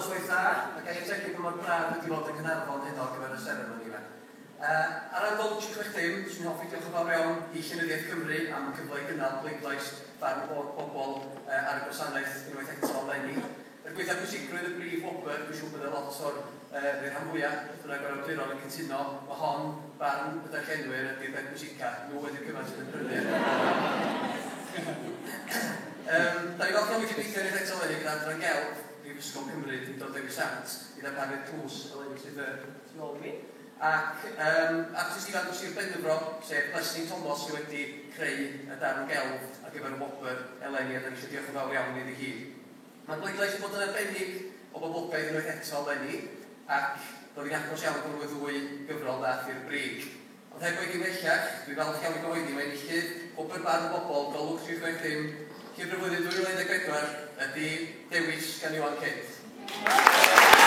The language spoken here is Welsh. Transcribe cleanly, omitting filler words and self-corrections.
noswaith dda, a ga i ategu pa mor braf ydi fod yng Nghaernarfon heno ar gyfer y seremoni yma. Ar ran Golwg 360, swn i'n hoffi diolch yn fawr iawn i Llenyddiaeth Cymru am y cyfle i gynnal pleidlais barn pobl ar y gwasanaeth unwaith eto eleni. Er gwaetha pwysigrwydd y brif wobr, dwi'n siŵr bydde lot o'r, neu'r rhan fwya, beth bynnag, o'r awduron yn cytuno, mae hon, barn y darllenwyr, ydy'r peth pwysica. Nhw ydy'r cyfan sydd yn prynu'r. Da ni'n falch iawn i gydweithio unwaith eto eleni gyda Adran Gelf Prifysgol Cymru Drindod Dewi Sant i ddarparu'r tlws eleni sydd y tu ôl i mi. Ac artist ifanc o Sir Benfro, sef Leslie Thomas, sydd wedi creu y darn gelf ar gyfer y wobr eleni, a da ni eisiau diolch yn fawr iawn iddi hi. Mae'r bleidlais wedi bod yn arbennig o boblogaidd unwaith eto eleni, ac roedd hi'n agos iawn rhwng y ddwy gyfrol ddaeth i'r brig. Ond heb oedi ymhellach, dwi'n falch iawn i gyhoeddi mai enillydd Gwobr Barn y Bobl Golwg 360, Llyfr y Flwyddyn 2014 ydy Dewis gan Ioan Kidd.